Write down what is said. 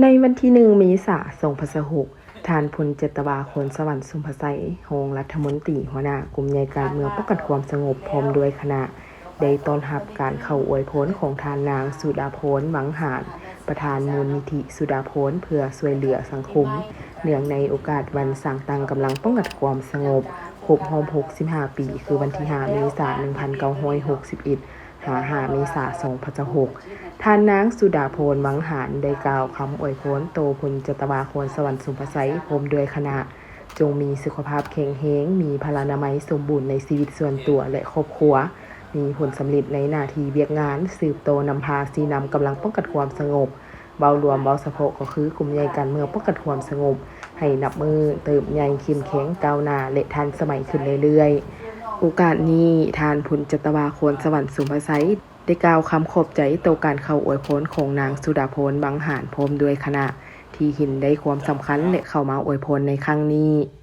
ໃນວັນທີໜຶ່ງ ເມສາ ສອງພັນຊາວຫົກ ທ່ານ ພົນຈັດຕະວາ ຄອນສະຫວັນ ສຸມພະໄຊ ຮອງລັດຖະມົນຕີ ຫົວໜ້າກຸ່ມໃຫຍ່ການເມືອງປ້ອງກັນຄວາມສະຫງົບ ພ້ອມດ້ວຍຄະນະ ໄດ້ຕ້ອນຮັບການເຂົ້າອວຍພອນຂອງທ່ານນາງ ສຸດາພອນ ວັງຫານ ປະທານມູນນິທິສຸດາພອນ ເພື່ອຊ່ວຍເຫຼືອສັງຄົມ ເນື່ອງໃນໂອກາດວັນສ້າງຕັ້ງກຳລັງປ້ອງກັນຄວາມສະຫງົບ ຄົບຮອບ ຫົກສິບຫ້າ ປີ ຄືວັນທີ ຫ້າ ເມສາ ໜຶ່ງພັນເກົ້າຮ້ອຍຫົກສິບເອັດ ຫາ ຫ້າ ເມສາ ສອງພັນຊາວຫົກ ທ່ານນາງ ສຸດາພອນ ວັງຫານ ໄດ້ກ່າວຄຳອວຍພອນຕໍ່ ພົນຈັດຕະວາ ຄອນສະຫວັນ ສຸມພະໄຊ ພ້ອມດ້ວຍຄະນະ ຈົ່ງມີສຸຂະພາບແຂງແຮງ, ມີພະລານາໄມສົມບູນໃນຊີວິດສ່ວນຕົວ ແລະ ຄອບຄົວ, ມີຜົນສຳເລັດໃນໜ້າທີ່ວຽກງານ, ສືບຕໍ່ນຳພາຊີ້ນຳກຳລັງປ້ອງກັນຄວາມສະຫງົບ, ເວົ້າລວມເວົ້າສະເພາະກໍຄືກຸ່ມໃຫຍ່ການເມືອງປ້ອງກັນຄວາມສະຫງົບ ໃຫ້ນັບມື້ເຕີບໃຫຍ່ເຂັ້ມແຂງກ້າວໜ້າ ແລະ ທັນສະໄໝຂຶ້ນເລື້ອຍໆ. ໂອກາດນີ້ ທ່ານ ພົນຈັດຕະວາ ຄອນສະຫວັນ ສຸມພະໄຊ ໄດ້ກ່າວຄຳຂອບໃຈຕໍ່ການເຂົ້າອວຍພອນຂອງນາງ ສຸດາພອນ ວັງຫານ ພ້ອມດ້ວຍຄະນະ ທີ່ເຫັນໄດ້ຄວາມສຳຄັນ ແລະ ເຂົ້າມາອວຍພອນໃນຄັ້ງນີ້.